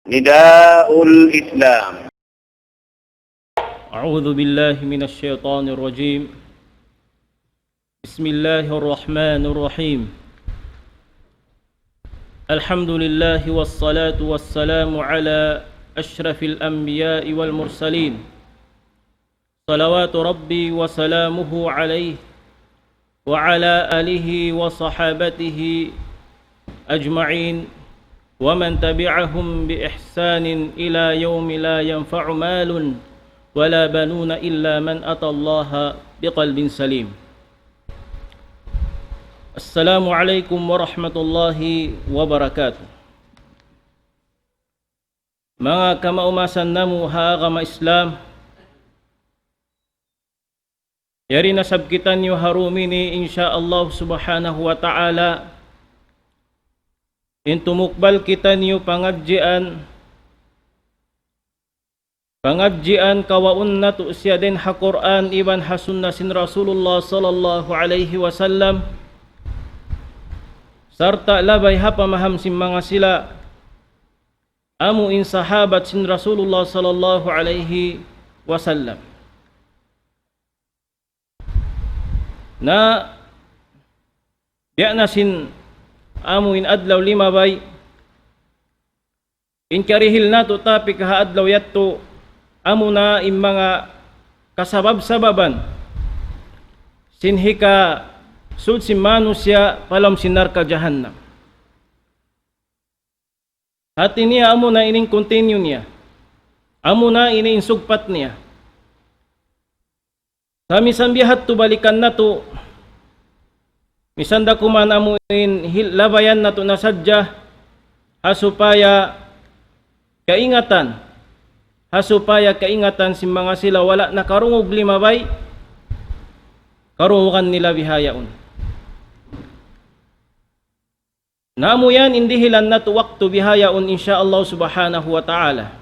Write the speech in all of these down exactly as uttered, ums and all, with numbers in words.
نداء الإسلام. أعوذ بالله من الشيطان الرجيم. بسم الله الرحمن الرحيم. الحمد لله والصلاة والسلام على أشرف الأنبياء والمرسلين، صلوات ربي وسلامه عليه وعلى آله وصحابته أجمعين ومن تبعهم بإحسان إلى يوم لا ينفع مال ولا بنون إلا من أتى الله بقلب سليم. السلام عليكم ورحمة الله وبركاته. Manga kamaumasan namu' ha agama Islam, yari na isab kitaniyu ha dum ini, insya Allah subhanahu wa ta'ala, in tumukbal kitaniyu pangadjian, pangadjian kawaun natu' siya dayn ha Qur'an iban ha sunna sin Rasulullah sallallahu alayhi wasallam, sarta' labay ha pamaham sin manga sila amu in sahabat sin Rasulullah sallallahu alayhi wasallam. Na, biya' na sin amu in adlaw limabay, in karihil natu' topic ha adlaw yadtu, amu na in manga kasabab-sababan sin hikasud sin manusiya' pa lawm sin narka' jahannam. Hati niya amu na ini in continue niya. Amu na ini in sugpat niya. Sa' misan biya' hadtu balikan natu', misan da kuman amu in hil-, labayan natu' na sadja, ha supaya kaingatan, ha supaya kaingatan sin manga sila wala' nakarungug limabay, karungugan nila bihaun. Na amu yan in dihilan natu' waktu bihaun, insya Allah subhanahu wa ta'ala.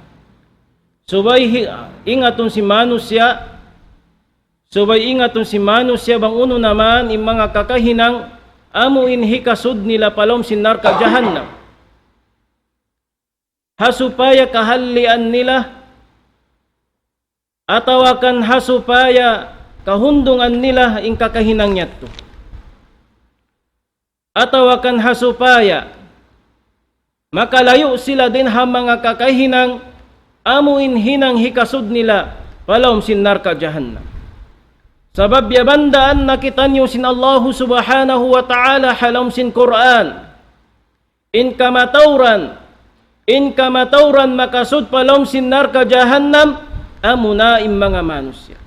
Subay hi-, ingatun sin manusiya', subay ingatun sin manusiya' bang unu na man in manga kakahinang amu in hikasud nila pa lawm sin narka' jahannam. Ha supaya kahallian nila, atawa kan ha supaya kahundungan nila in kakahinang yadtu. Atawa kan ha supaya makalayu' sila dayn ha manga kakahinang amu in hinang hikasud nila pa lawm sin narka' jahannam. Sabab biyabandaan na kitaniyu sin Allahu subhanahu wa ta'ala ha lawm sin Qur'an. In kamatauran, in kamatauran makasud pa lawm sin narka' jahannam, amu na in manga manusiya'.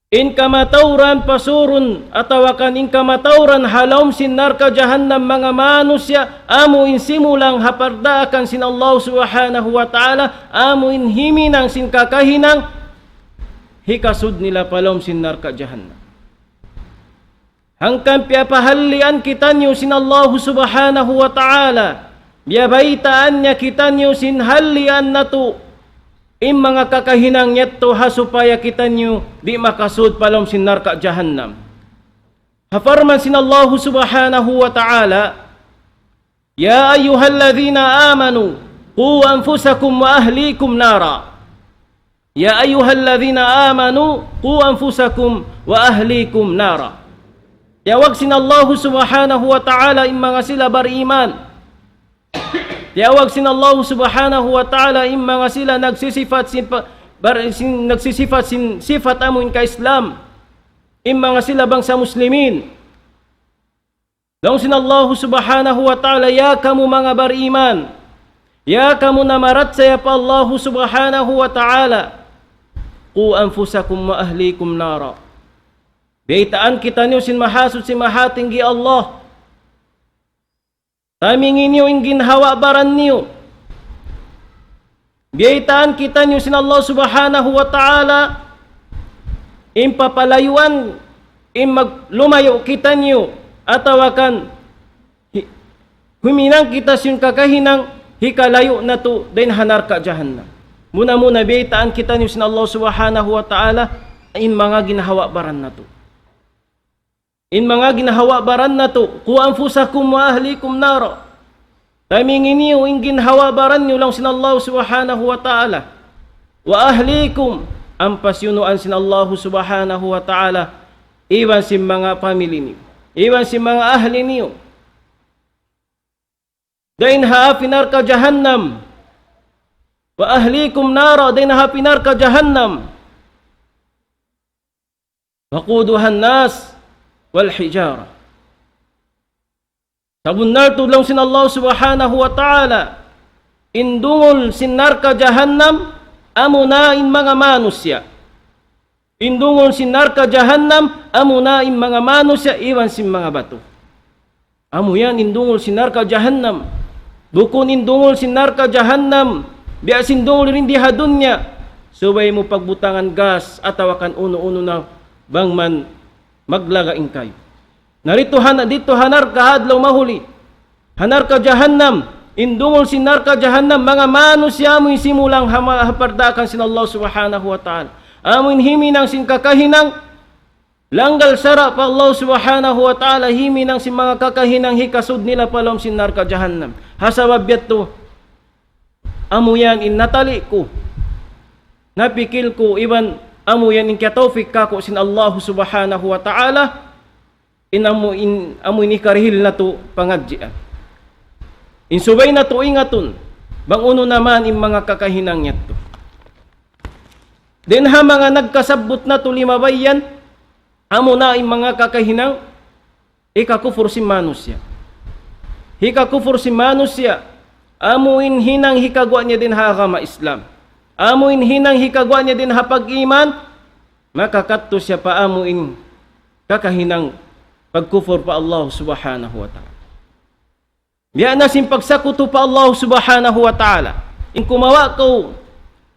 In kamatauran pasurun, atawa kan in kamatauran ha lawm sin narka' jahannam manga manusiya', amu in simulang ha pardaakan sin Allah subhanahu wa ta'ala, amu in himinang sin kakahinang, hikasud nila pa lawm sin narka' jahannam. Hangkan piyapahallian kitaniyu sin Allahu subhanahu wa ta'ala, biyabaytaan niya kitaniyu sin hallian natu', in manga kakahinang yadtu ha supaya kitaniyu di' makasud pa lawm sin narka' jahannam. Ha parman sin Allahu subhanahu wa ta'ala, يا أيها الذين آمنوا قوا أنفسكم وأهليكم نارا. يا أيها الذين آمنوا قوا أنفسكم وأهليكم نارا. Tiyawag sin Allahu subhanahu wa ta'ala in manga sila bariman. Tiyawag sin Allahu subhanahu wa ta'ala in manga sila nagsisipat sin pa-, bar-, sin, nagsisipat sin sipat amu in ka-Islam. In manga sila bangsa Muslimin. Laung sin Allahu subhanahu wa ta'ala, ya kamu manga bariman, ya kamu namarachaya pa Allahu subhanahu wa ta'ala, قوا أنفسكم وأهليكم نارا. Biyaytaan kitaniyu sin Mahasuchi Mahatinggi Allah. Tamingi niyu in ginhawa-baran niyu. Biyaytaan kitaniyu sin Allah subhanahu wa ta'ala, in papalayuan, in mag-, lumayu' kitaniyu, atawa kan hi-, huminang kita sin kakahinang, hikalayu' natu' dayn ha narka' jahannam. Muna-muna biyaytaan kitaniyu sin Allah subhanahu wa ta'ala, in manga ginhawa-baran natu'. In manga ginhawa-baran natu', قوا أنفسكم وأهليكم نارا. Taymanghud niyu in ginhawa-baran niyu laung sin Allah Subhanahu wa Ta'ala. Wa ahlikum, ampa siyunuan sin Allah Subhanahu wa Ta'ala, iban sin manga family niyu, iban sin manga ahli niyu. Dayn ha api narka' jahannam. Wa ahlikum nara, dayn ha api narka' jahannam. Waquduhan nas wal hijara. Sabunnal tuud laung sin Allah Subhanahu wa Ta'ala, in dungul sin narka' jahannam, amuna in manga manusiya'. In dungul sin narka' jahannam, amuna in manga manusiya' iban sin manga batu. Amu yan in dungul sin narka' jahannam. Bukun in dungul sin narka' jahannam, biya' sin dungul dii ha dunya. Subay mu pagbutangan gas atawa kan unu-unu na bang man maglaga' in kayu. Na didtu ha, didtu ha narka' ha adlaw mahuli, ha narka' jahannam, in dungul sin narka' jahannam, manga manusiya' amu in simulang ha ma-, ha pardaakan sin Allah Subhanahu wa Ta'ala. Amu in himinang sin kakahinang, langgal sara' pa Allah Subhanahu wa Ta'ala, himinang sin manga kakahinang hikasud nila pa lawm sin narka' jahannam. Ha sabab yadtu, amu yan in natali' ku, napikil ku, iban amu yan in kiyatawfik kāku' sin Allah Subhanahu wa Ta'ala, in amu in, amu in hikarihil natu' pangadjian. In subay natu' ingatun, bang unu na man in manga kakahinang yadtu. Dayn ha manga nagkasabbut natu' limabay yan, amuna in manga kakahinang hikakufur sin manusiya'. Hikakufur sin manusiya', amu in hinang hikaguwa' niya dayn ha agama Islam. Amu in hinang hikaguwa' niya dayn ha pag-iman, makakadtu siya pa amu in kakahinang pagkufur pa Allah Subhanahu wa Ta'ala. Biya' na sin pagsakutu pa Allah Subhanahu wa Ta'ala. In kumawa' kaw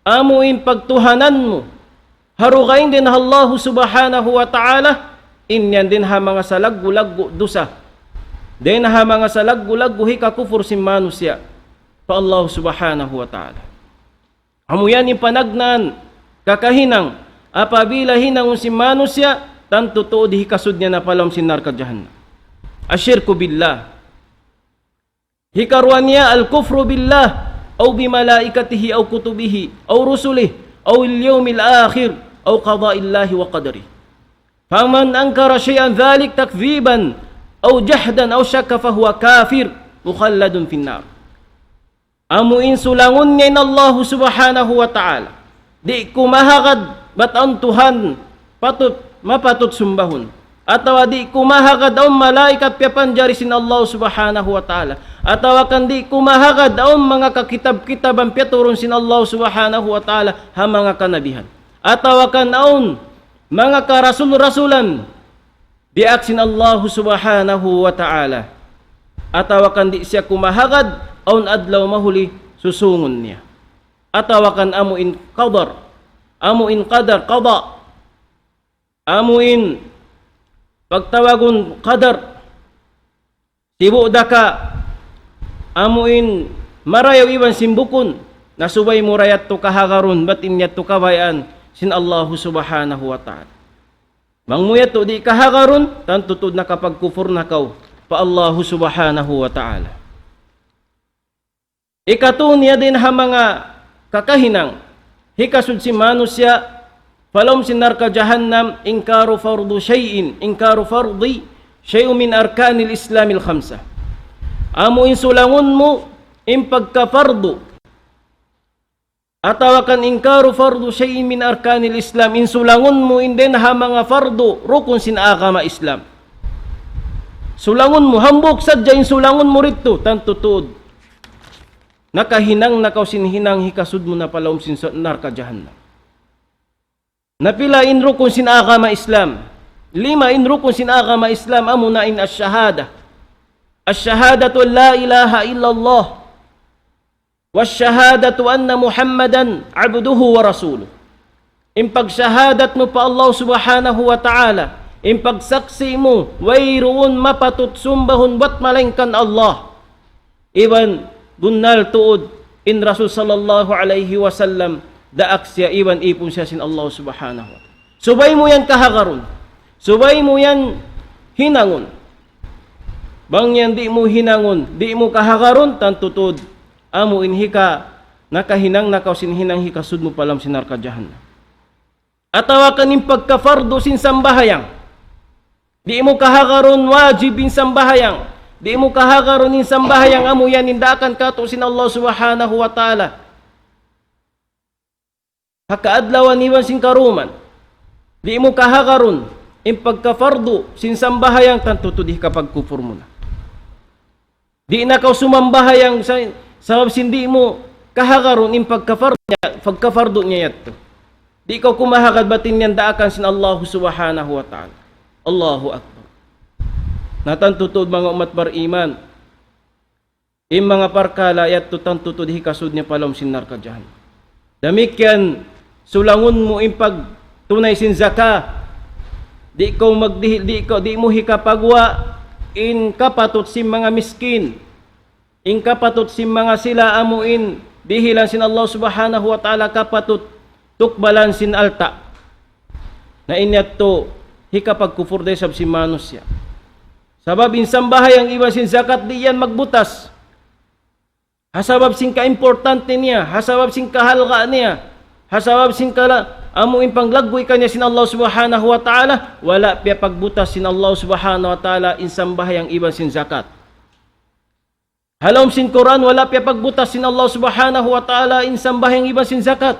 amu in pagtuhanan mu ha dugaing dayn ha Allah Subhanahu wa Ta'ala, in yan dayn ha manga salaggu'-laggu' dusa. Dayn ha manga salaggu'-laggu' hikakufur sin manusiya' pa Allah Subhanahu wa Ta'ala. Amu yan in panagnaan kakahinang, apabila hinangun sin manusiya', tantu tuud hikasud niya na pa lawm sin narka' jahannam. Ash-shirku billah. Hikaruwa niya, al-kufru billah, aw bi malaikatihi, aw kutubihi, aw rusulihi, aw al-yawmil akhir, aw qada'illahi wa qadarihi. Faman ankara shay'an dhalik takdhiban, aw jahdan, aw shakka, fahuwa kafir, mukhalladun fin nar. Amu in sulangun niya in Allahu Subhanahu wa Ta'ala. Di' ku mahagad bat awn Tuhan patut, mapatut sumbahun. Atawa di' ku mahagad awn malaikat piyapanjari sin Allah Subhanahu wa Ta'ala. Atawa kan di' ku mahagad awn manga kakitab-kitaban piyaturun sin Allah Subhanahu wa Ta'ala ha manga kanabihan. Atawa kan awn manga karasul-rasulan diyaak sin Allah Subhanahu wa Ta'ala. Atawa kan di' siya kumahagad awn adlaw mahuli susungun niya. Atawa kan amu in qadar, amu in qadar, qada. Amu in pagtawagun qadar. Sibu' da ka, amu in marayaw iban sin bukun, na subay mu da yadtu kahagarun, bat in yadtu kabayaan sin Allahu Subhanahu wa Ta'ala. Bang mu yadtu di' kahagarun, tantu tuud nakapagkufur na kaw pa Allahu Subhanahu wa Ta'ala. Ikatu niya dayn ha manga kakahinang hikasud sin manusiya' pa lawm sin narka' jahannam, inkaru fardu shay'in, inkaru fardi shay'un min arkanil Islamil khamsa. Amu in sulangun mu in pagkapardu, atawa kan inkaru fardu shay'in min arkanil Islam, in sulangun mu in dayn ha manga fardu rukun sin agama Islam. Sulangun mu, hambuuk sadja in sulangun mu didtu, tantu tuud nakahinang na kaw sin hinang hikasud mu na pa lawm sin sa-, narka' jahannam. Na pila in rukun sin agama Islam? Lima in rukun sin agama Islam, amuna in ash-shahada. Ash-shahadatu an la ilaha illallah. Wash-shahadatu anna Muhammadan abduhu wa rasuluh. In pagshahadat mu pa Allah Subhanahu wa Ta'ala, in pagsaksi' mu, wayruun mapatut sumbahun bat malaingkan Allah. Iban bunnal tuud in Rasul sallallahu alayhi wasallam daak siya iban ipun siya sin Allah Subhanahu wa Ta'ala. Subay mu yan kahagarun. Subay mu yan hinangun. Bang yan di' mu hinangun, di' mu kahagarun, tantu tuud amu in hika, nakahinang na kaw sin hinang hikasud mu pa lawm sin narka' jahannam. Atawa kan in pagkapardu sin sambahayang. Di' mu kahagarun wajib in sambahayang. Di' mu kahagarun in sambahayang amu yan in daakan katu' sin Allah Subhanahu wa Ta'ala. Ha kaadlawan iban sin karuman. Di' mu kahagarun in pagkapardu sin sambahayang, tantu tuud hikapagkupur mu na. Di' na kaw sumambahayang sa-, sabab sin di' mu kahagarun in pagkapardu niya, pagkapardu niya yadtu. Di' kaw kumahagad bat in yan daakan sin Allah Subhanahu wa Ta'ala. Allahu Akbar. Na tantu tuud manga ummat bariman. In manga parkala' yadtu tantu tuud hikasud niya pa lawm sin narka' jahannam. Damikkiyan, sulangun mu in pagtunay sin zakat. Di' kaw magdihil, di' kaw, di' mu hikapaguwa' in kapatut sin manga miskin. In kapatut sin manga sila amu in dihilan sin Allah Subhanahu wa Ta'ala kapatut tukbalan sin alta'. Na in yadtu hikapagkupur da isab sin manusiya'. Sabab in sambahayang iban sin zakat di' yan magbutas. Ha sabab sin kaimportante niya, ha sabab sin kahalga' niya, ha sabab sin kala-, amu in panglagguy kaniya sin Allah Subhanahu wa Ta'ala, wala' piyapagbutas sin Allah Subhanahu wa Ta'ala in sambahayang iban sin zakat. Ha lawm sin Qur'an, wala' piyapagbutas sin Allah Subhanahu wa Ta'ala in sambahayang iban sin zakat.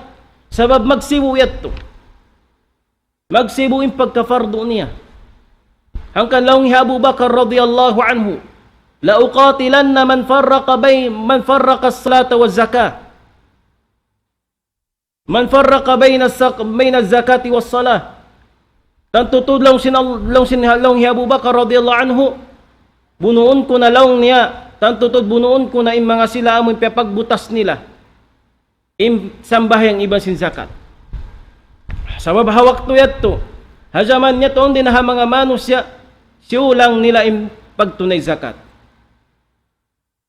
Sabab magsibu' yadtu. Magsibu' in pagkapardu niya. Hangkan laung hi Abu Bakar radiyallahu anhu, لأقاتلن من فرق بين، من فرق الصلاة والزكاة. من فرق بين الزك-، بين الزكاة والصلاة. Tantu tuud laung sin Al-, laung sin, laung hi Abu Bakar radiyallahu anhu, bunuun ku na laung niya, tantu tuud bunuun ku na in manga sila amu in piyapagbutas nila in sambahayang iban sin zakat. Sabab ha waktu yadtu, ha jaman yadtu, awn dayn ha manga manusiya', siyulang nila in pagtunay zakat.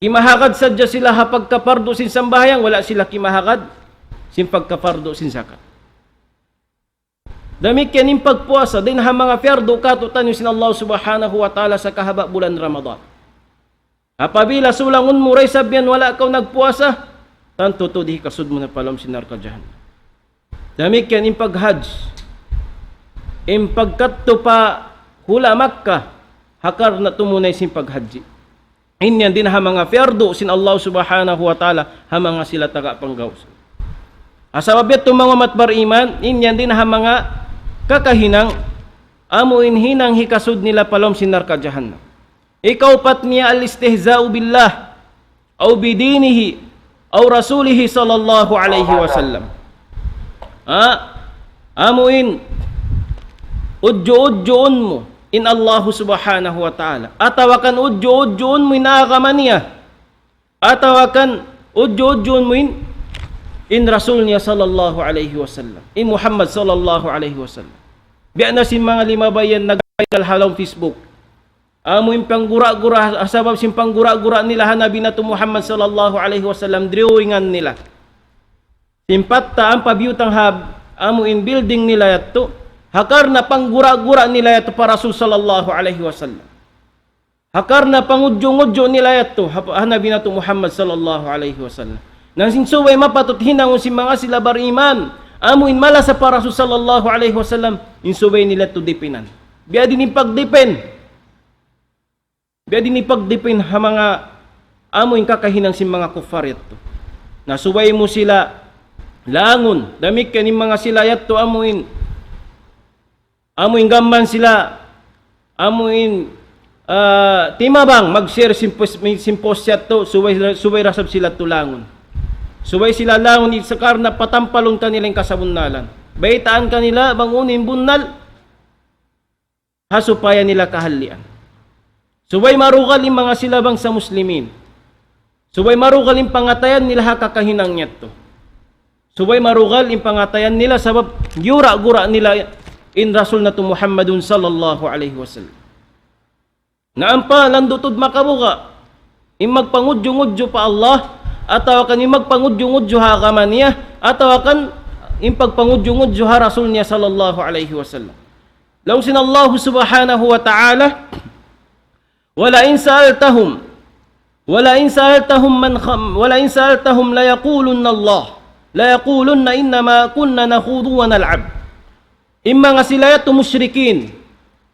Kimahagad sadja sila ha pagkapardu sin sambahayang, wala' sila kimahagad sin pagkapardu sin zakat. Damikkiyan in pagpuasa, dayn ha manga piyardu katu'taniyu sin Allah Subhanahu wa Ta'ala sa kahaba' bulan Ramadan. Apabila sulangun mu da isab yan wala' kaw nagpuasa, tantu tuud hikasud mu na pa lawm sin narka' jahannam. Damikkiyan in paghajj, in pagkadtu pa hula' Makkah, ha karna' tumunay sin paghajji. In yan dayn ha manga piyardu sin Allah Subhanahu wa Ta'ala ha manga sila taga panggaus. Ha sabab yadtu manga ummat bariman, in yan dayn ha manga kakahinang, amu in hinang hikasud nila pa lawm sin narka' jahannam. Ikaupat niya الاستهزاء بالله أو بدينه أو رسوله صلى الله عليه وسلم. Ha? Amu in udju-udjuun mu in Allah Subhanahu wa Ta'ala. Atawa kan udju-udjuun mu in agama niya. Atawa kan udju-udjuun mu in, in Rasul niya sallallahu alayhi wasallam. In Muhammad sallallahu alayhi wasallam. Biya' na sin manga limabay yan nag-viral ha lawm Facebook. Amu in panggura-gura, ha sabab sin panggura-gura nila ha Nabi natu' Muhammad sallallahu alayhi wasallam, drawingan nila. Sin patta' ampa biyutang ha, amu in building nila yadtu, ha karna' panggura-gura nila yadtu pa Rasul sallallahu alayhi wasallam. Ha karna' pangudju-ngudju nila yadtu, ha, ha Nabi natu' Muhammad sallallahu alayhi wasallam. Na sin subay mapatut hinangun sin manga sila bariman, amu in malasa pa Rasul sallallahu alayhi wasallam, in subay nila yadtu dipinan. Biya' diin in pagdipin. Biya' diin in pagdipin ha manga amu in kakahinang sin manga kuffar yadtu. Na subay mu sila langun, damikkiyan in manga sila yadtu amu in, amu in gam man sila, amu in, ah, timabang, mag-share sin post, sin post yadtu, subay, subay da isab sila tulangun. Subay sila langun, sa karna' patampalun kanila in kasabunnalan. Baytaan kanila bang unu in bunnal, ha supaya nila kahallian. Subay marugal in manga sila bangsa Muslimin. Subay marugal in pangatayan nila ha kakahinang yadtu. Subay marugal in pangatayan nila sabab giyura-gura nila in Rasul natu' Muhammadun sallallahu alayhi wasallam. Na ampa landu' tuud makabuga' in magpangudju-ngudju pa Allah, atawa kan in magpangudju-ngudju ha agama niya, atawa kan in pagpangudju-ngudju ha Rasul niya sallallahu alayhi wasallam. Laung sin Allah subhanahu wa ta'ala, ولئن سألتهم، ولئن سألتهم من خ-، ولئن سألتهم ليقولن الله، ليقولن إنما كنا نخوض ونلعب. In manga sila yadtu mushrikin,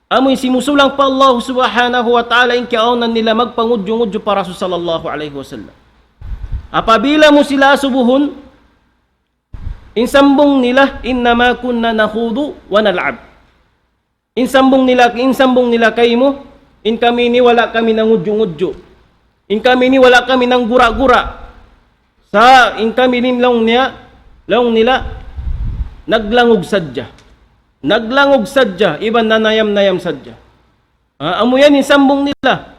amu in simusulang pa Allah Subhanahu wa Ta'ala, in kiyaawnan nila magpangudju-ngudju pa Rasul sallallahu alayhi wasallam. Apabila mu sila asubuhun, in sambung nila, إنما كنا نخوض ونلعب. In sambung nila, in sambung nila kaymu, in kami ini wala' kami nangudju-ngudju. In kami ini wala' kami nanggura-gura. Sa' in kami ini laung niya, laung nila, naglangug sadja. Naglangug sadja, iban nanayam-nayam sadja. Ha, amu yan in sambung nila.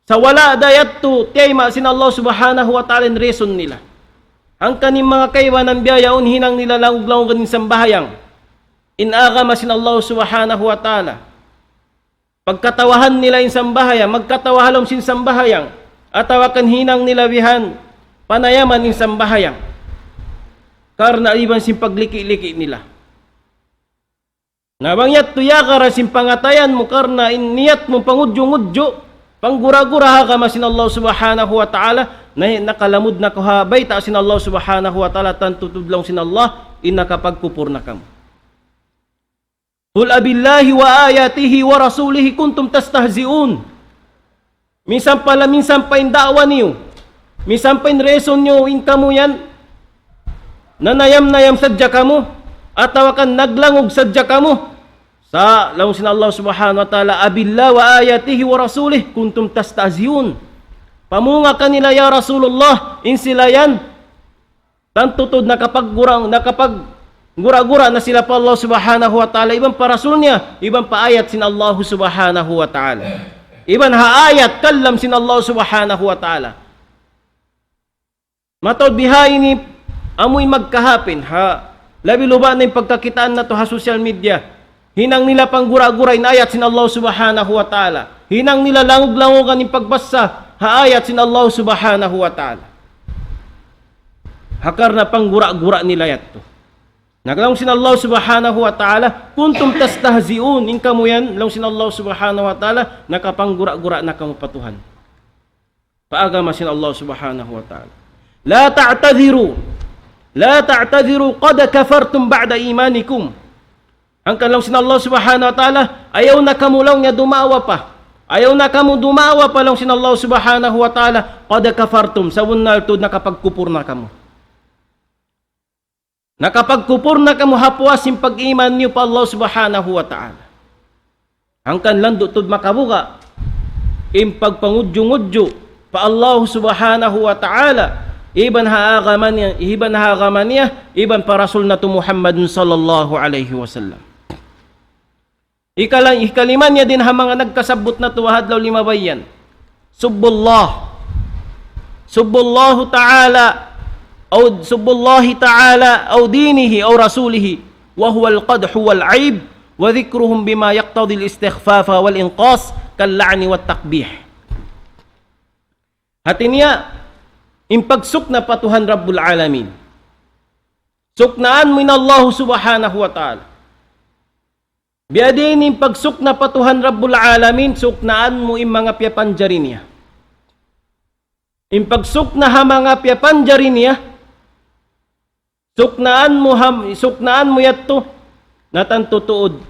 Sa' wala' da yadtu tiyayma' sin Allah Subhanahu wa Ta'ala in reason nila. Hangkan in manga kaibanan biya' yaun hinang nila langug-langugan in sambahayang. In agama sin Allah Subhanahu wa Ta'ala. Pagkatawahan nila in sambahayang, magkatawa ha lawm sin sambahayang. Atawa kan hinang nila bihan, panayaman in sambahayang. Karna' iban sin pagliki-liki nila. Na bang yadtu yagaran sin pangatayan mu karna' in niyat mu pangudju-ngudju, panggura-gura ha agama sin Allah Subhanahu wa Ta'ala, na nakalamud na kaw ha bayta' sin Allah Subhanahu wa Ta'ala, tantu tuud laung sin Allah, in nakapagkupur na kamu. قل أبالله وآياته ورسوله كنتم تستهزئون. Minsan pa la, minsan pa in da'wa niyu, minsan pa in reason niyu, in kamu yan, nanayam-nayam sadja kamu, atawa kan naglangug sadja kamu. Sa' laung sin Allah Subhanahu wa Ta'ala, أبالله وآياته ورسوله كنتم تستهزئون. Pamunga kanila, ya Rasulullah, in sila yan, tantu tuud nakapaggura-, nakapaggura-gura na sila pa Allah Subhanahu wa Ta'ala, iban pa Rasul niya, iban pa ayat sin Allah Subhanahu wa Ta'ala. Iban ha ayat kalam sin Allah Subhanahu wa Ta'ala. Mataud bihaini, amu in magkahapin, ha, labi luba na in pagkakitaan natu' ha social media. Hinang nila panggura-gura in ayat sin Allah Subhanahu wa Ta'ala. Hinang nila langug-langugan in pagbasa ha ayat sin Allah Subhanahu wa Ta'ala. Ha karna' panggura-gura nila yadtu. Na laung sin Allah Subhanahu wa Ta'ala, كنتم تستهزئون, in kamu yan, laung sin Allah Subhanahu wa Ta'ala, nakapanggura-gura na kamu pa Tuhan. Pa agama sin Allah Subhanahu wa Ta'ala. لا تعتذروا، لا تعتذروا قد كفرتم بعد إيمانكم. Hangkan laung sin Allah Subhanahu wa Ta'ala, ayaw na kamu laung niya dumawa pa. Ayaw na kamu dumawa pa laung sin Allah Subhanahu wa Ta'ala, قد كفرتم, sabunnal tuud nakapagkupur na kamu. Nakapagkupur na kamu ha puas sin pag-iman niyu pa Allah Subhanahu wa Ta'ala. Hangkan landu' tuud makabuga' in pagpangudju-ngudju pa Allah Subhanahu wa Ta'ala, iban ha agama niya, iban ha agama niya, iban pa Rasul natu' Muhammadun sallallahu alayhi wasallam. Ikala-, ikalima niya dayn ha manga nagkasabbut natu' ha adlaw limabay yan. سبوا الله. سبوا الله تعالى أو سبوا الله تعالى أو دينه أو رسوله وهو القدح والعيب وذكرهم بما يقتضي الاستخفاف والإنقاص كاللعن والتقبيح. Hati niya, in pagsukna' pa Tuhan Rabbul Alamin. Suknaan mu in Allah Subhanahu wa Ta'ala. Biya' diin in pagsukna' pa Tuhan Rabbul Alamin, suknaan mu in manga piyapanjari niya. In pagsukna' ha manga piyapanjari niya, suknaan mu ham-, suknaan mu yadtu, na tantu tuud,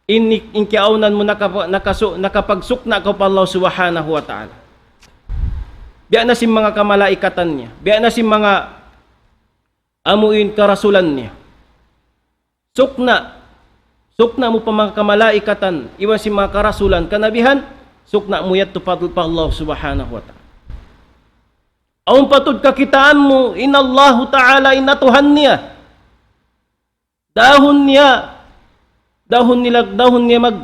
in, in kiyaawnan mu nakapa-, nakasu-, nakapagsukna' kaw pa Allah Subhanahu wa Ta'ala. Biya' na sin manga kamalaikatan niya, biya' na sin manga amu in karasulan niya. Sukna', sukna' mu pa manga kamalaikatan, iban sin manga karasulan, kanabihan, sukna' mu yadtu pa, pa Allah Subhanahu wa Ta'ala. Awn pa tuud kakitaan mu, in Allahu Ta'ala, in atuhan niya. Dahun niya, dahun nila, dahun niya mag,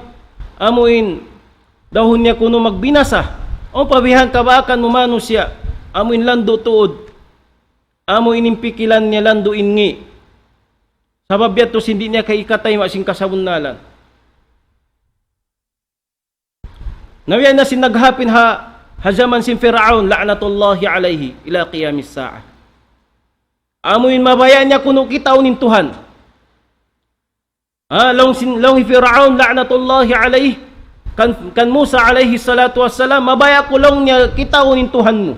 amu in, dahun niya kunu' magbinasa. Awn pa bihan kabaakan mu manusiya', amu in landu' tuud. Amu in pikilan niya landu' in ngi'. Sabab yadtu sin di' niya kay-, katayma'an sin kasabunnalan. Na biya' na sin naghapin ha, ha jaman sin Fir'aun, لعنة الله عليه إلى قيام الساعة. Amu in mabaya' niya kunu' kitaun in Tuhan. Ha, laung sin, laung hi Fir'aun, لعنة الله عليه, kan, kan Musa alayhi salatu wassalam, "Mabaya' ku," laung niya, "kitaun in Tuhan mu."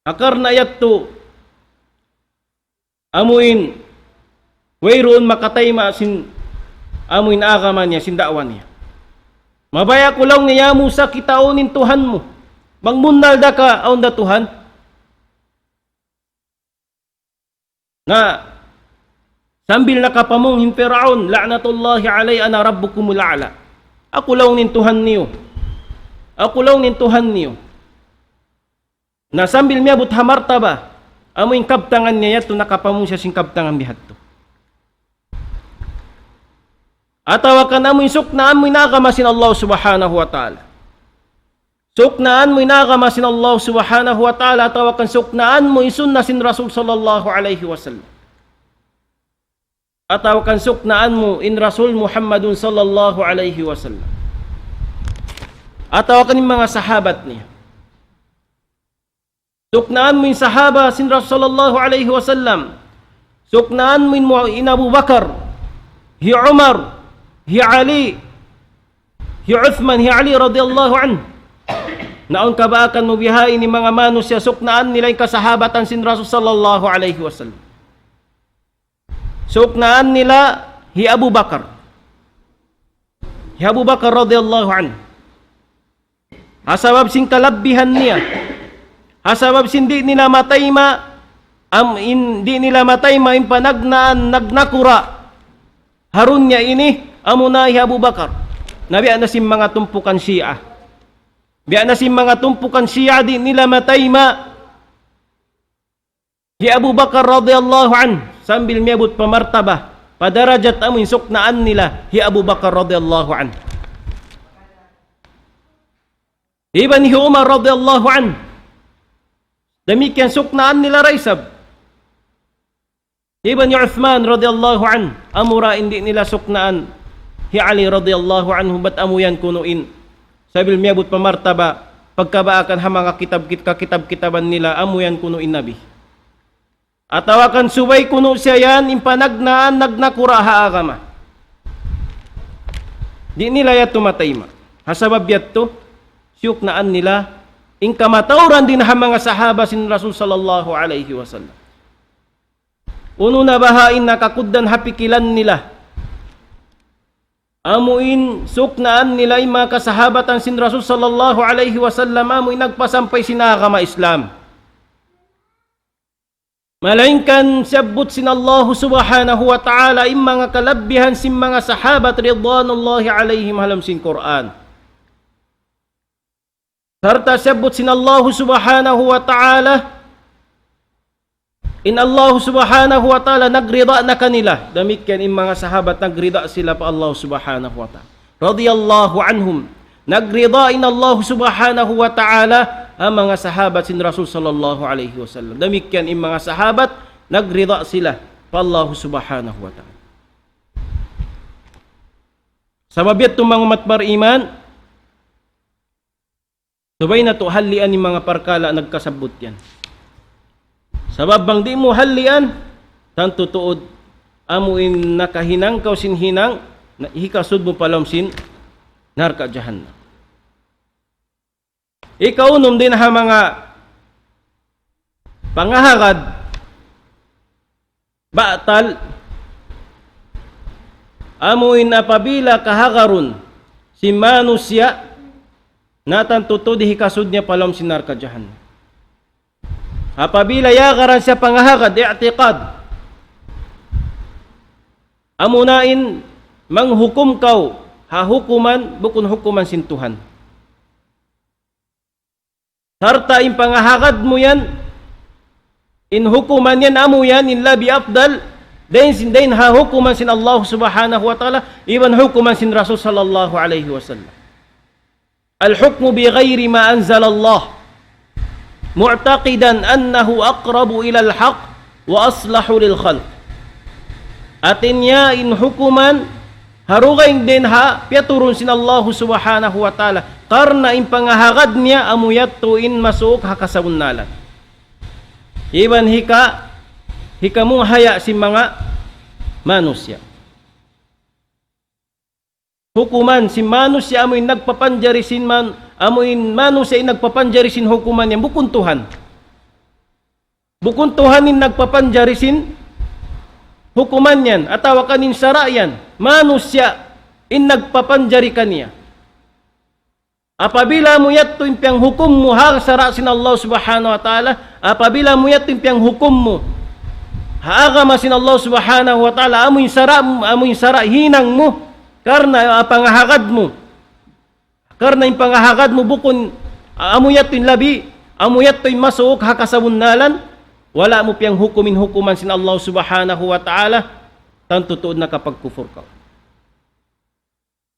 Karna' yadtu, amuin wayruun makatayma' sin amuin agama niya, sin da'wa niya. "Mabaya' ku," laung niya, "ya Musa, kitaun in Tuhan mu. Bang bunnal da ka awn da Tuhan." Na sambil nakapamung hi Fir'aun, "La'natullahi alayhi, ana rabbukumul a'la." "Aku," laung niya, "in Tuhan niyu. Aku," laung niya, "in Tuhan niyu." Na sambil miyabut ha martaba, amuin kabtangan niya yadtu, nakapamung siya sin kabtangan bihadtu. Atawa kan amuin suknaan mu in agama sin Allah Subhanahu wa Ta'ala. Suknaan mu in agama sin Allah Subhanahu wa Ta'ala, atawa kan suknaan mu in sunna sin Rasul sallallahu alayhi wasallam. Atawa kan suknaan mu in Rasul Muhammadun sallallahu alayhi wasallam. Atawa kan in manga sahabat niya. Suknaan mu in sahaba sin Rasul sallallahu alayhi wasallam. Suknaan mu in mu-, in Abu Bakar, hi Umar, hi Ali, hi Uthman, hi Ali radiyallahu anhu. Na awn kabaakan mu bihaini manga manusiya' suknaan nila in kasahabatan sin Rasul sallallahu alayhi wasallam. Suknaan nila hi Abu Bakar. Hi Abu Bakar radiyallahu anhu. Ha sabab sin kalabbihan niya. Ha sabab sin di' nila matayma', am, in, di' nila matayma' in panagnaan nagnakura' ha dunya ini, amuna hi Abu Bakar. Na biya' na sin manga tumpukan Shia. Biya' na sin manga tumpukan Shia, di' nila matayma' hi Abu Bakar radiyallahu anhu, sambil miyabut pa martaba, pa darajat amuin suknaan nila hi Abu Bakar radiyallahu anhu. Iban hi Umar radiyallahu anhu, damikkiyan suknaan nila da isab. Iban hi Uthman radiyallahu anhu, amura in di' nila suknaan hi Ali radiyallahu anhu, bat amu yan kunu' in sambil miyabut pa martaba, pagkabaakan ha manga kitab, kit-, kakitab-kitaban nila, amu yan kunu' in Nabi. Atawa kan subay kunu' siya yan in panagnaan nagnakura' ha agama. Di' nila yadtu matayma'. Ha sabab yadtu, siyuknaan nila in kamatauran dayn ha manga sahaba sin Rasul sallallahu alayhi wasallam. Unu na baha' in nakakugdan ha pikilan nila. Amu in suknaan nila in manga kasahabatan sin Rasul sallallahu alayhi wasallam, amu in nagpasampay sin agama Islam. Malaingkan siyabbut sin Allahu subhanahu wa ta'ala in manga kalabbihan sin manga sahabat ridwanullahi alayhim ha lawm sin Qur'an. Sarta' siyabbut sin Allahu subhanahu wa ta'ala, in Allahu subhanahu wa ta'ala nagrida na kanila. Damikkiyan in manga sahabat nagrida sila pa Allahu subhanahu wa ta'ala. Radiyallahu anhum. Nagrida in Allahu subhanahu wa ta'ala ha manga sahabat sin Rasul sallallahu alayhi wasallam. Damikkiyan in manga sahabat nagrida sila pa Allahu subhanahu wa ta'ala. Sabab yadtu manga ummat bariman, subay natu' hallian in manga parkala' nagkasabbut yan. Sabab bang di' mu hallian, tantu tuud amu in nakahinang kaw sin hinang, na hikasud mu pa lawm sin narka' jahannam. Ikaunum dayn ha manga pangahagad batal, amu in apabila kahagarun sin manusiya', na tantu tuud hikasud niya pa lawm sin narka' jahannam. Apabila iyagaran siya pangahagad, i'tiqad, amuna in manghukum kaw ha hukuman, bukun hukuman sin Tuhan. Sarta' in pangahagad mu yan, in hukuman yan, amu yan in labi afdal dayn sin, dayn ha hukuman sin Allah subhanahu wa ta'ala, iban hukuman sin Rasul sallallahu alayhi wasallam. الحكم بغير ما أنزل الله معتقدا أنه أقرب إلى الحق وأصلح للخلق. Hati niya in hukuman ha dugaing dayn ha piyaturun sin Allahu subhanahu wa ta'ala. Karna' in pangahagad niya amu yadtu in masuuk ha kasabunnalan. Iban hika, hikamuhaya' sin manga manusiya'. hukuman sin manusiya' amu in nagpapanjari sin man, amu in manusiya' in nagpapanjari sin hukuman yan, bukun Tuhan. Bukun Tuhan in nagpapanjari sin hukuman yan, atawa kan in sara' yan, manusiya' in nagpapanjari kaniya. Apabila amu yadtu in piyanghukum mu ha sara' sin Allah Subhanahu wa Ta'ala, apabila amu yadtu in piyanghukum mu ha agama sin Allah Subhanahu wa Ta'ala, amu in sara', amu in sara' hinang mu, karna' pangahagad mu, karna' in pangahagad mu bukun, amu yadtu in labi, amu yadtu in masuuk ha kasabunnalan, wala' mu piyanghukum in hukuman sin Allah Subhanahu wa Ta'ala, tantu tuud nakapagkupur kaw.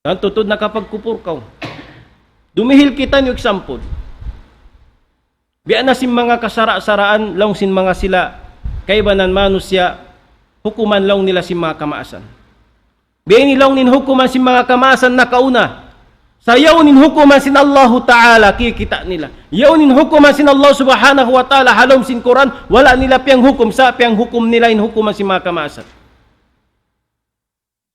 Tantu tuud nakapagkupur kaw. Dumihil kitaniyu example. Biya' na sin manga kasara'-saraan, laung sin manga sila, kaibanan manusiya', hukuman laung nila sin manga kamaasan. Biya' ini laung in hukuman sin manga kamaasan nakauna. Sa' yaun in hukuman sin Allahu Ta'ala, kikita' nila. Yaun in hukuman sin Allah Subhanahu wa Ta'ala, ha lawm sin Qur'an, wala' nila piyanghukum, sa' piyanghukum nila in hukuman sin manga kamaasan.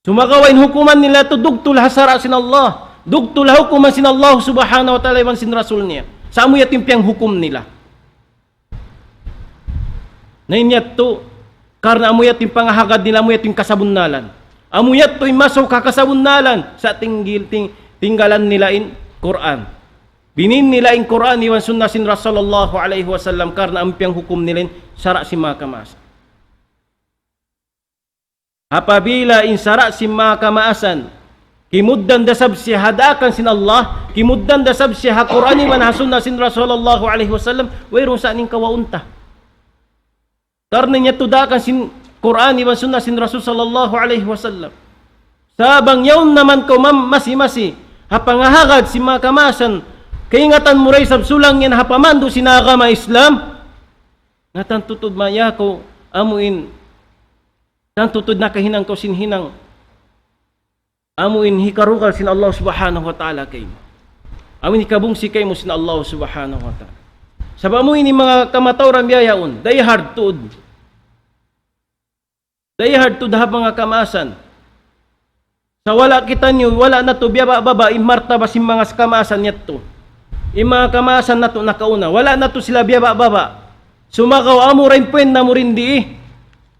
Sumagawa' in hukuman nila yadtu dugtul ha sara' sin Allah. Dugtul ha hukuman sin Allah Subhanahu wa Ta'ala iban sin Rasul niya. Sa' amu yadtu in piyanghukum nila. Na in yadtu, karna' amu yadtu in pangahagad nila, amu yadtu in kasabunnalan. Amu yadtu in masuuk ha kasabunnalan, sa' tinggil-, ting-, tinggalan nila in Qur'an. Binin nila in Qur'an iban sunna sin Rasul sallallahu alayhi wasallam karna' amu piyanghukum nila in sara' sin manga kamaasan. Apabila in sara' sin manga kamaasan, kimugdan da isab siya ha daakan sin Allah, kimugdan da isab siya ha Qur'an iban ha sunna sin Rasul sallallahu alayhi wasallam, wayruun sa' in kawaun ta. Karna' in yadtu daakan sin Qur'an iban sunna sin Rasul sallallahu alayhi wasallam. Sa' bang yaun naman kaw mam-, masi-masi, ha pangahagad sin manga kamaasan, kaingatan mu da isab sulang yan ha pamandu' sin agama Islam, na tantu tuud maya kaw amu in Tantu tuud nakahinang kaw sin hinang amu in hikarugal sin Allah Subhanahu wa Ta'ala kaymu. Amu in hikabungsi kaymu sin Allah Subhanahu wa Ta'ala. Sabab amu ini manga kamatauran biya' yaun, die hard tuud. Die hard tuud ha manga kamaasan. Sa' wala' kitaniyu, wala' natu' biyababa' in martaba sin manga kamaasan yadtu. In manga kamaasan natu' nakauna, wala' natu' sila biyababa'. Sumagawa' amu ra in puwenta mu rin di.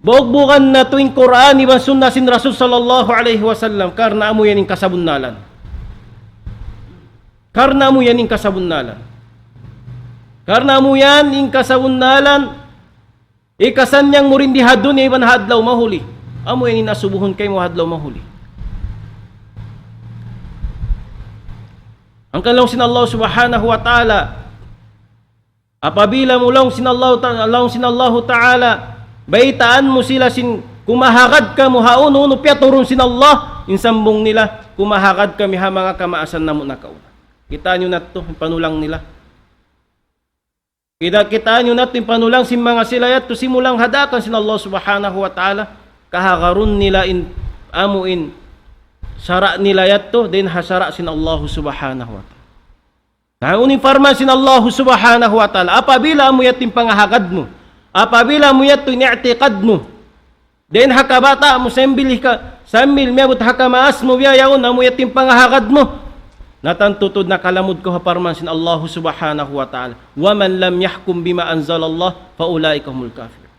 Bugbugan natu' in Qur'an iban sunna sin Rasul sallallahu alayhi wasallam, karna' amu yan in kasabunnalan. Karna' amu yan in kasabunnalan. Karna' amu yan in kasabunnalan. Hikasannyang mu rin di ha dunya iban ha adlaw mahuli. Amu yan in asubuhun kaymu ha adlaw mahuli. Hangkan laung sin Allah Subhanahu wa Ta'ala, apabila mu laung sin Allah Ta-, laung sin Allahu Ta'ala, baytaan mu sila sin kumahagad kamu ha unu-unu piyaturun sin Allah, in sambung nila, kumahagad kami ha manga kamaasan namu' nakauna. Kitaa niyu na yadtu, in panulang nila. Kita, kitaa niyu na yadtu in panulang sin manga sila yadtu simula' ha daakan sin Allah Subhanahu wa Ta'ala, kahagarun nila in amu in sara' nila yadtu, dayn ha sara' sin Allah Subhanahu wa Ta'ala. Na, unu in parman sin Allah Subhanahu wa Ta'ala, apabila amu yadtu in pangahagad mu, apabila amu yadtu in i'tiqad mu, dayn ha kabata' mu sambil ka, sambil miyabut ha kamaas mu biya' yaun amu yadtu in pangahagad mu. Na tantu tuud nakalamud kaw ha parman sin Allah Subhanahu wa Ta'ala. وَمَنْ لَمْ يَحْكُمْ بِمَا أَنْزَلَ اللَّهُ فَأُولَٰئِكَ هُمُ الْكَافِرُونَ.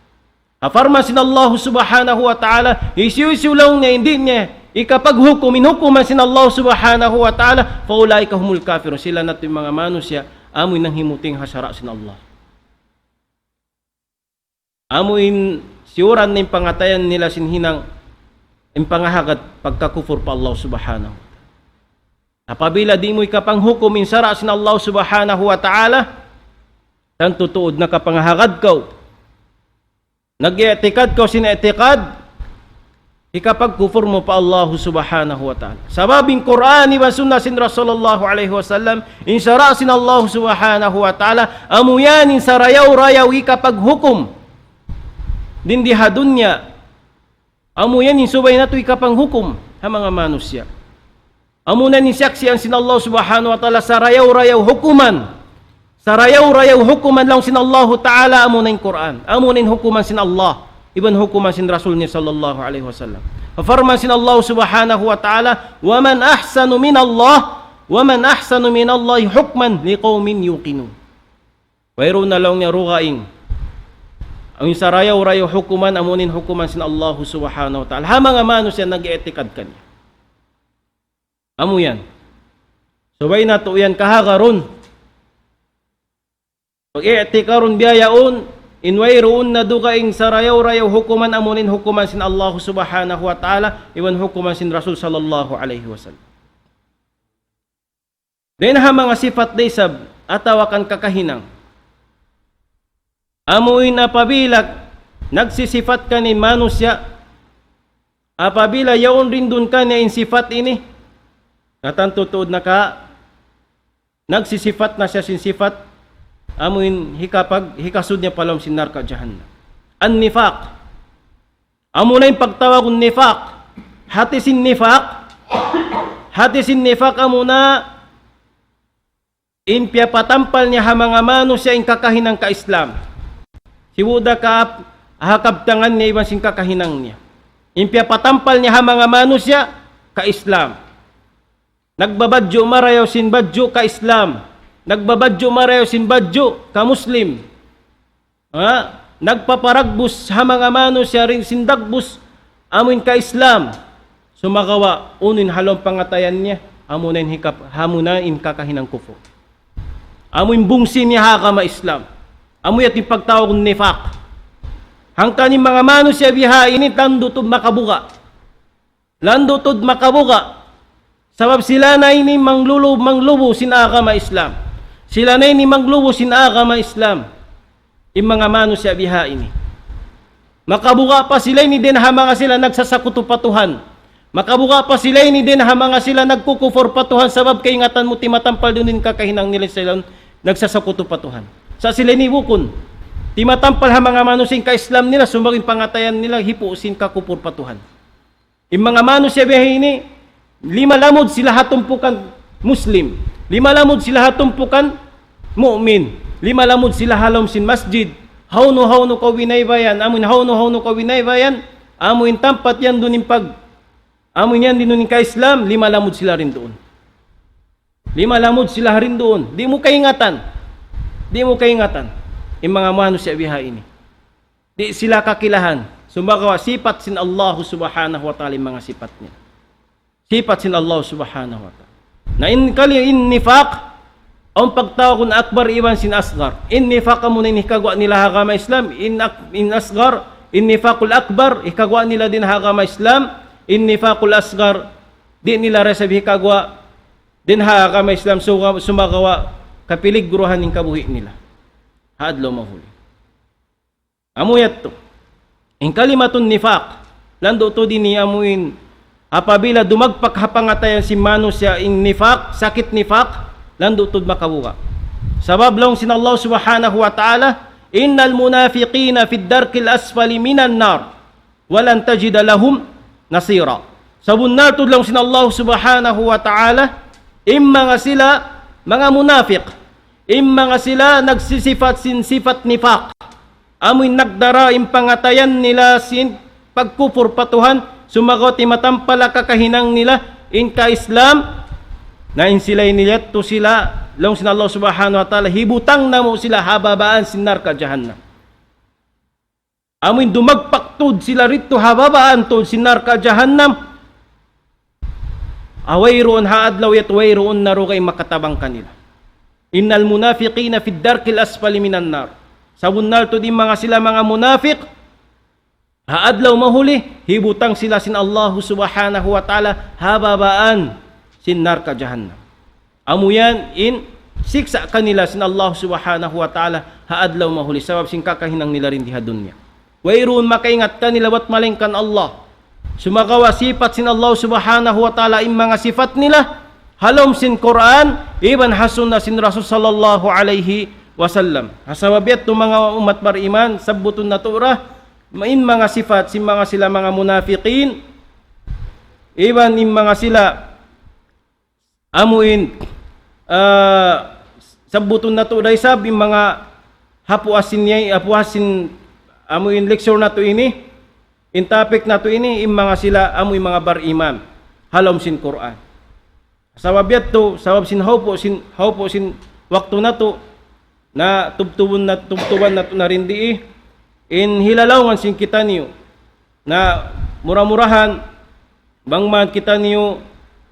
Ha parman sin Allah Subhanahu wa Ta'ala, hisiyu-siyu laung niya in di' niya ikapaghukum in hukuman sin Allah Subhanahu wa Ta'ala, فَأُولَٰئِكَ هُمُ الْكَافِرُونَ. Sila na yadtu in manga manusiya', amu in nanghimuting ha sara' sin Allah. Amu in siyuran na in pangatayan nila sin hinang in pangahagad pagkakupur pa Allah Subhanahu wa Ta'ala. Apabila di' mu ikapanghukum in sara' sin Allah Subhanahu wa Ta'ala, tantu tuud nakapangahagad kaw. Nag-i'tikad kaw sin i'tikad, hikapagkupur mu pa Allah Subhanahu wa Ta'ala. Sabab in Qur'an iban sunna sin Rasul sallallahu alayhi wasallam, in sara' sin Allah Subhanahu wa Ta'ala, amu yan in sarayaw-rayaw hikapaghukum. Dayn di ha dunya, amu yan in subay natu' hikapanghukum ha manga manusiya'. Amu na in siyaksian sin Allah Subhanahu wa Ta'ala sarayaw-rayaw hukuman. Sarayaw-rayaw hukuman laung sin Allahu Ta'ala amu na in Qur'an. Amu na in hukuman sin Allah. Iban hukuman sin Rasul niya sallallahu alayhi wasallam. Parman sin Allah Subhanahu wa Ta'ala, ومن أحسن من الله، ومن أحسن من الله حكما لقوم يوقنون. Wayruun na laung niya dugaing. Amu in sarayaw-rayaw hukuman, amu in hukuman sin Allah Subhanahu wa Ta'ala. Ha manga manusiya' nag-i'tikad kaniya. Amu yan. Subay natu' yan kahagarun. Pag-i'tikarun biya' yaun, in wayruun na dugaing sarayaw-rayaw hukuman, amu in hukuman sin Allah Subhanahu wa Ta'ala, iban hukuman sin Rasul sallallahu alayhi wasallam. Dayn ha manga sipat da isab, atawa kan kakahinang. Amu in apabila nagsisipat kaniya in manusiya', apabila yaun duun kaniya in sipat ini, na tantu tuud na ka, nagsisipat na siya sin sipat, amu in hikapag-, hikasud niya pa lawm sin narka' jahannam. An-nifaq. Amu na in pagtawagun nifaq. Hati sin nifaq. Hati sin nifaq amu na in piyapatampal niya ha manga manusiya' in kakahinang ka-Islam. Sibu' da ka ap-, ha kabtangan niya iban sin kakahinang niya. In piyapatampal niya ha manga manusiya' ka-Islam. Nagbabadju' marayaw sin badju' ka-Islam. Nagbabadju' marayaw sin badju' ka-Muslim. Ha? Nagpaparagbus ha manga manusiya' dayn sin dagbus amu in ka-Islam. Sumagawa', unu in ha lawm pangatayan niya, amu na in hikap-, amu na in kakahinang kufur. Amu in bungsi niya ha agama Islam. Amu yadtu in pagtawagun nifaq. Hangkan in manga manusiya' biha ini landu' tuud makabuga'. Landu' tuud makabuga'. Sabab sila na ini manglulu-, manglubu sin agama Islam. Sila na ini manglubu sin agama Islam. In manga manusiya' biha ini. Makabuga' pa sila ini dayn ha manga sila nagsasakutu pa Tuhan. Makabuga' pa sila ini dayn ha manga sila nagkukupur pa Tuhan sabab kaingatan mu timatampal duun in kakahinang nila sila nagsasakutu pa Tuhan. Sa' sila ini bukun. Timatampal ha manga manusiya' in ka-Islam nila, sumagawa' in pangatayan nila hipu' sin kakupur pa Tuhan. In manga manusiya' biha ini, lima lamud sila ha tumpukan Muslim. Lima lamud sila ha tumpukan mu'min. Lima lamud sila ha lawm sin masjid. Hawnu-hawnu kaw binaybayan, amu in hawnu-hawnu kaw binaybayan, amu in tampat yan duun in pag-, amu in yan duun in ka-Islam, lima lamud sila dayn duun. Lima lamud sila dayn duun. Di' mu kaingatan. Di' mu kaingatan. In manga manusiya' biha ini. Di' sila kakilahan. Sumagawa' sipat sin Allah Subhanahu wa Ta'ala in manga sipat niya. Sipat sin Allah Subhanahu wa Ta'ala. Na in kali-, in nifaq, awn pagtawagun akbar iban sin asgar. In nifaq amu na in hikaguwa' nila ha agama Islam, in ak-, in asgar, in nifaqul akbar, hikaguwa' nila dayn ha agama Islam, in nifaqul asgar, di' nila da isab hikaguwa' dayn ha agama Islam, suga-, sumagawa' kapiligruhan in kabuhi' nila. Ha adlaw mahuli. Amu yadtu. In kalimatun nifaq, landu' tuud ini amu in apabila dumagpak ha pangatayan sin manusiya' in nifaq, sakit nifaq, landu' tuud makabuga'. Sabab laung sin Allah Subhanahu wa Ta'ala, إن المنافقين في الدرك الأسفل من النار ولن تجد لهم نصيرا. Sabunnal tuud laung sin Allah Subhanahu wa Ta'ala, in manga sila, manga munafiq, in manga sila nagsisipat sin sipat nifaq. Amu in nagdara in pangatayan nila sin pagkupur pa Tuhan, sumagawa' timatampal ha kakahinang nila in ka-Islam, na in sila ini yadtu sila, laung sin Allah Subhanahu wa Ta'ala, hibutang namu' sila ha babaan sin narka' jahannam. Amu in dumagpak tuud sila didtu ha babaan tuud sin narka' jahannam. Ah, wayruun ha adlaw yadtu, wayruun na dugaing makatabang kanila. إن المنافقين في الدرك الأسفل من النار. Sabunnal tuud in manga sila manga munafiq, ha adlaw mahuli, hibutang sila sin Allahu Subhanahu wa Ta'ala ha babaan sin narka' jahannam. Amu yan in siksa' kanila sin Allah Subhanahu wa Ta'ala ha adlaw mahuli sabab sin kakahinang nila dayn di ha dunya. Wayruun makaingat kanila bat malaingkan Allah. Sumagawa' sipat sin Allah Subhanahu wa Ta'ala in manga sipat nila, ha lawm sin Qur'an, iban ha sunnah sin Rasul sallallahu alayhi wasallam. Ha sabab yadtu manga ummat bariman, sabbutun natu' ra, in manga sipat sin manga sila manga munafiqin, iban in manga sila amu in, ah, sabbutun natu' da isab in manga ha puas sin yay-, ha puas sin amu in lecture natu' ini, In topic natu' ini, in manga sila amu in manga bariman ha lawm sin Qur'an. Sabab yadtu, sabab sin hawpu' sin, hawpu' sin waktu natu', na tubtubun na, tubtuban natu' na rin dii in hilalawngan sin kitaniyu. Na mura-murahan, bang man kitaniyu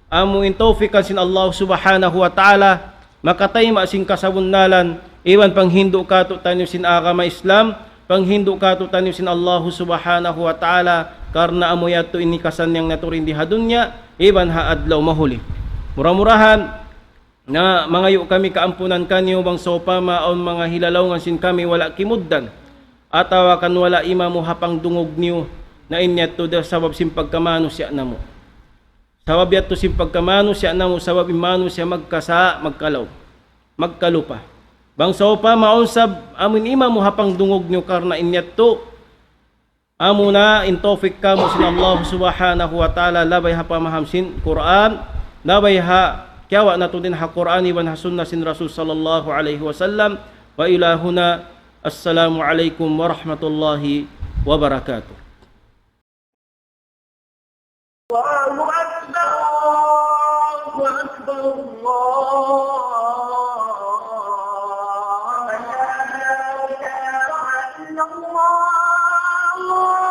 amu in tawfikan sin Allah Subhanahu wa Ta'ala, makatayma' sin kasabunnalan, iban panghindu' kātu'niyu sin agama Islam, panghindu' kātu'niyu sin Allah Subhanahu wa Ta'ala, karna' amu yadtu in hikasannyang natu' rin di ha dunya, iban ha adlaw mahuli. Mura-murahan, na mangayu' kami kaampunan kaniyu bang sawpama awn manga hilalawngan sin kami wala' kimugdan, atawa kan wala' imamu ha pangdungug niyu, na in yadtu da sabab sin pagkamanusiya' namu'. Sabab yadtu sin pagkamanusiya' namu', sabab in manusiya' magkasa-, magkalaw, magkalupa. Bang sawpama awn sab amu in imamu ha pangdungug niyu karna' in yadtu, amuna in tawfik kamu' sin Allah Subhanahu wa Ta'ala, labay ha pamaham sin Qur'an, labay ha kiyawa' natu' dayn ha Qur'an iban ha sunnah sin Rasul sallallahu alayhi wasallam. وإلى هنا، السلام عليكم ورحمة الله وبركاته. الله أكبر، الله أكبر، الله أكبر. أشهد أن لا إله إلا الله.